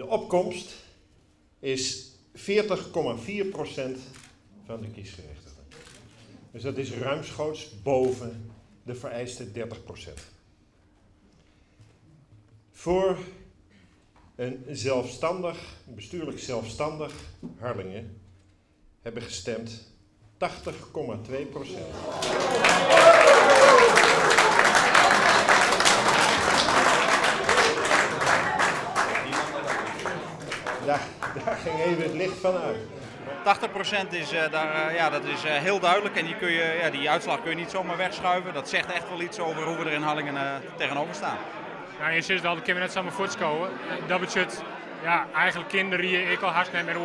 De opkomst is 40,4% van de kiesgerechtigden. Dus dat is ruimschoots boven de vereiste 30%. Voor een zelfstandig, bestuurlijk zelfstandig Harlingen hebben gestemd 80,2%. Daar, daar ging even het licht van uit. 80% is, daar, ja, dat is heel duidelijk en die, kun je, ja, die uitslag kun je niet zomaar wegschuiven. Dat zegt echt wel iets over hoe we er in Harlingen tegenover staan. Ja, je ziet al, dat kunnen we net samen voortskomen. Dat betekent, ja, eigenlijk kinderen ik al haast net meer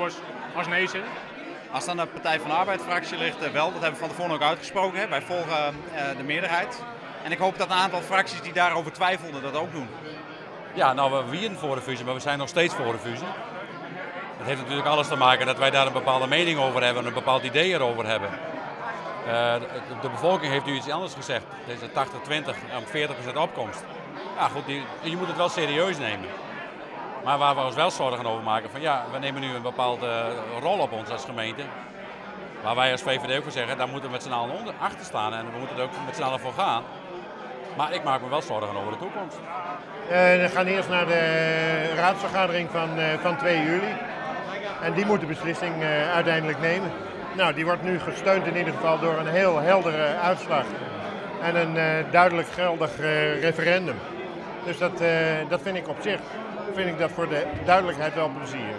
als nee zitten. Als dan de Partij van de Arbeid fractie ligt, wel, dat hebben we van tevoren ook uitgesproken. Hè. Wij volgen de meerderheid. En ik hoop dat een aantal fracties die daarover twijfelden dat ook doen. Ja, nou, we wieren voor de fusie, maar we zijn nog steeds voor de fusie. Dat heeft natuurlijk alles te maken dat wij daar een bepaalde mening over hebben, een bepaald idee erover hebben. De bevolking heeft nu iets anders gezegd. Deze 80-20, 40% opkomst. Ja, goed, je moet het wel serieus nemen. Maar waar we ons wel zorgen over maken, van ja, we nemen nu een bepaalde rol op ons als gemeente. Waar wij als VVD ook voor zeggen, daar moeten we met z'n allen onder, achter staan en we moeten er ook met z'n allen voor gaan. Maar ik maak me wel zorgen over de toekomst. We gaan eerst naar de raadsvergadering van 2 juli. En die moet de beslissing uiteindelijk nemen. Nou, die wordt nu gesteund in ieder geval door een heel heldere uitslag. En een duidelijk geldig referendum. Dus dat vind ik op zich, vind ik dat voor de duidelijkheid wel plezier.